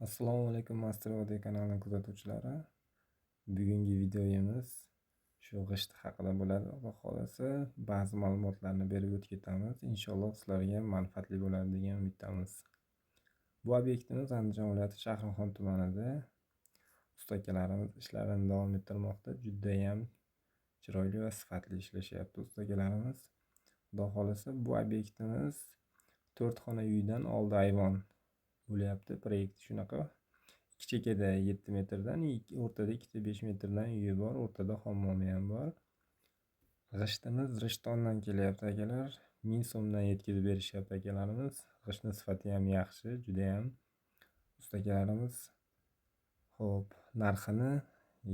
Assalomu alaykum, Master Vodiy kanalining kuzatuvchilari. Bugungi videomiz shu g'isht haqida bo'ladi. Xudo xolasa, ba'zi ma'lumotlarni berib o'tib ketamiz. Inshaalloh sizlarga manfaatli bo'ladi degan umiddamiz. Bu obyektimiz Andijon viloyati Shahrixon tumanida usta akalarimiz ishlarini davom ettirmoqda. Judayam chiroyli va sifatli ishlashyapti usta akalarimiz. Xudo xolasa, bu obyektimiz 4 xona uydan oldi ayvon bo'lyapti. Proyekt shunaqa. Ikki chekkada 7 metrdan, o'rtada ikkita 5 metrdan uyi bor, o'rtada hammomi ham bor. G'ishtimiz Rishtondan kelyapti akalar. 1000 so'mdan yetkazib berishyapti akalarimiz. G'ishtni sifati ham yaxshi, judayam usta akalarimiz. Xo'p, narxini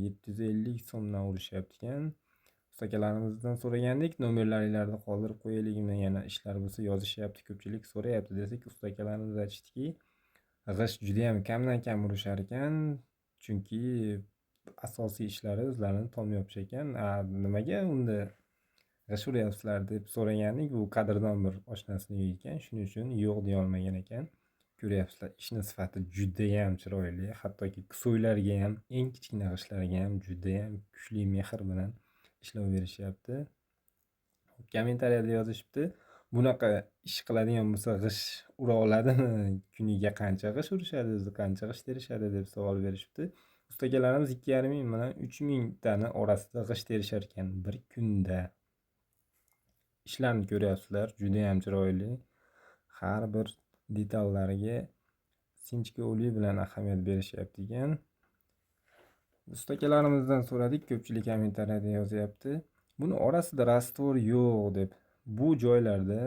750 so'mdan urishyapti ekan. Usta akalarimizdan so'ragandik, nomerlaringlarni qoldirib qo'yaylikmi, yana ishlar bo'lsa yozishyapti, ko'pchilik so'rayapti desak, usta akalarimiz aytishdiki, g'isht juda ham kamdan kam urishar ekan, chunki asosiy ishlari o'zlarini tom yopish ekan. Nimaga unda g'isht uryapsizlar deb so'ragandik, bu qadrdon bir oshnasini uyi ekan, shuning uchun yo'q deya olmagan ekan. Ko'ryapsizlar, ishni sifati judayam chiroyli, hattoki so'ylarga ham, eng kichkina g'ishtlarga ham judayam kuchli mehr bilan ishlov berishyapti. Kommentariyada yozishibdi, bunaqa ish qiladigan bo'lsa g'isht ura oladimi? Kuniga qancha g'isht urishadi o'zi, qancha g'isht terishadi deb savol berishibdi. Usta akalarimiz 2,5 ming bilan 3 mingtani orasida g'isht terishar ekan bir kunda. Ishlarni ko'ryapsizlar, judayam chiroyli. Har bir detallariga sinchkovlik bilan ahamiyat berishyapti ekan. Usta akalarimizdan so'radik, ko'pchilik kommentariyada yozyapti. Buni orasida rastvor yo'q deb. Bu joylarda,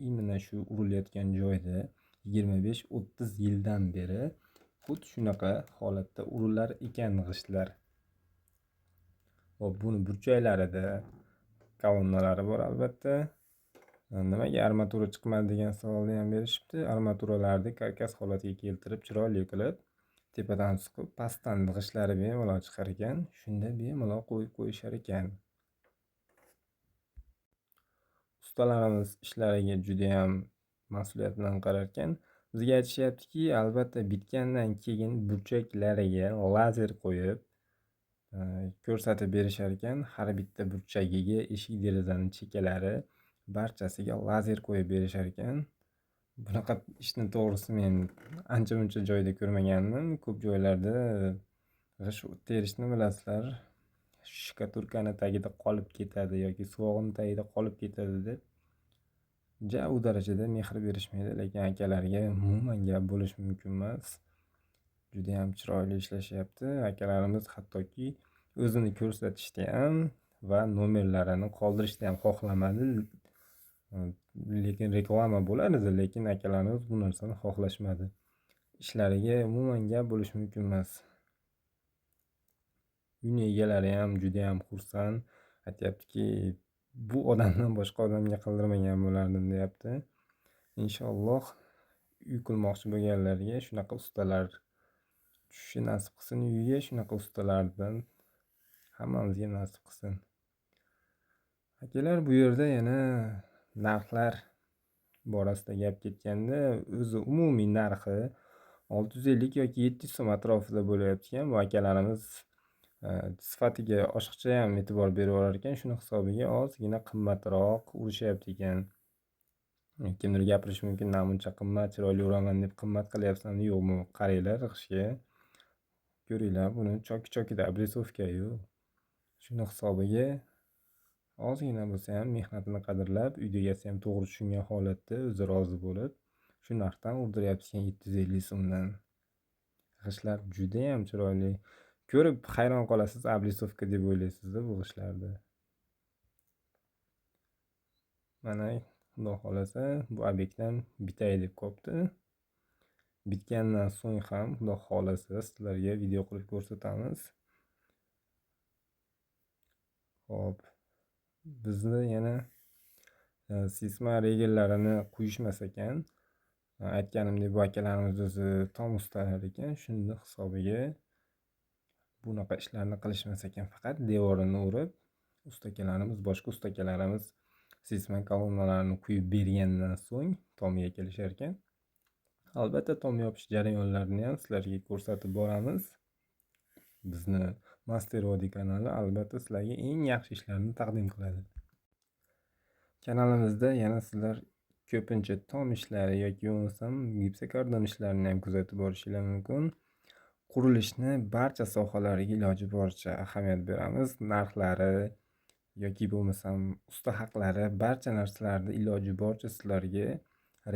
именно shu urilayotgan joyda 25-30 yildan beri xuddi shunaqa holatda urilar ekan g'ishtlar. Xo'p, buni burchaklarida kolonnalari bor albatta. Nimaga armatura chiqmadi degan savolni ham berishibdi. Armaturalarni karkas holatiga keltirib, chiroyli qilib, tepadan suqib, pastdan g'ishlari bemalol chiqar ekan. Shunda bemalol qo'yib qo'yishar ekan. Ustalarimiz ishlariga juda ham mas'uliyat bilan qarar ekan. Bizga aytishyaptiki, albatta bitgandan keyin burchaklariga lazer qo'yib, ko'rsatib berishar ekan. Har bitta burchagiga, eshik derazaning chekkalari barchasiga lazer qo'yib berishar ekan. Bunaqa ishni to'g'risi men ancha muncha joyda ko'rmagandim. Ko'p joylarda g'isht terishni bilasizlar, shkaturkani tagida qolib ketadi yoki suvog'ini tagida qolib ketadi deb ja u darajada mehr berishmaydi, lekin akalarga umuman gap bo'lishi mumkin emas. Juda ham chiroyli ishlashyapti. Akalarimiz hattoki o'zini ko'rsatishni ham va nomerlarini qoldirishni ham xohlamadi. Lekin reklama bo'lar edi, lekin akalarimiz bu narsani xohlashmadi. Ishlariga umuman gap bo'lishi mumkin emas. Uyni egalari ham juda ham xursand. Aytyaptiki, bu odamdan boshqa odamga qildirmagan bo'lardim deyapti. Inshaalloh uy qilmoqchi bo'lganlarga shunaqa ustalar tushishi nasib qilsin uyiga, shunaqa ustalardan hammamizga nasib qilsin. Akalar, bu yerda yana narxlar borasida gap ketganda, o'zi umumiy narxi 650 yoki 700 so'm atrofida bo'lyapti ekan. Bu akalarimiz sifatiga oshiqcha ham e'tibor berib yuborar ekan, shuni hisobiga ozgina qimmatroq urishyapti ekan. Kimdir gapirishi mumkin, namuncha qimmat, chiroyli uraman deb qimmat qilyapsan, yo'qmi? Qaranglar g'ishtga. Ko'ringlar, buni choki-chokida obrisovka-yu. Shuni hisobiga ozgina bo'lsa ham mehnatini qadrlab, uyda egasi ham to'g'ri tushungan holatda o'zi rozi bo'lib, shu narxdan urdiryapti ekan 750 so'mdan. G'ishtlar juda ham chiroyli. Ko'rib hayron qolasiz, obrisovka deb o'ylaysizda bu g'ishtlarni. Mana Xudo xolasa bu obyektdan bitay deb qopti. Bitgandan so'ng ham Xudo xolasa sizlarga video qilib ko'rsatamiz. Xo'p, bizni yana sisma regellarini quyishmas ekan. Aytganimdek, bu akalarimiz o'zi tom ustalar ekan, shuni hisobiga bunaqa ishlarni qilishmas ekan. Faqat devorini urib, usta akalarimiz, boshqa usta akalarimiz seysmo kolonnalarini quyib bergandan so'ng tomiga kelishar ekan. Albatta, tom yopish jarayonlarini ham sizlarga ko'rsatib boramiz. Bizni Master Vodiy kanali albatta sizlarga eng yaxshi ishlarni taqdim qiladi. Kanalimizda yana sizlar ko'pincha tom ishlari yoki bo'lmasam gipsokardon ishlarini ham kuzatib borishinglar mumkin. Qurilishni barcha sohalariga iloji boricha ahamiyat beramiz. Narxlari yoki bo'lmasam usta haqlari, barcha narsalarni iloji boricha sizlarga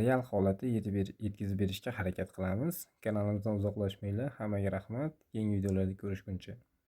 real holatda yetkazib berishga harakat qilamiz. Kanalimizdan uzoqlashmanglar. Hammaga rahmat. Keyingi videolarda ko'rishguncha.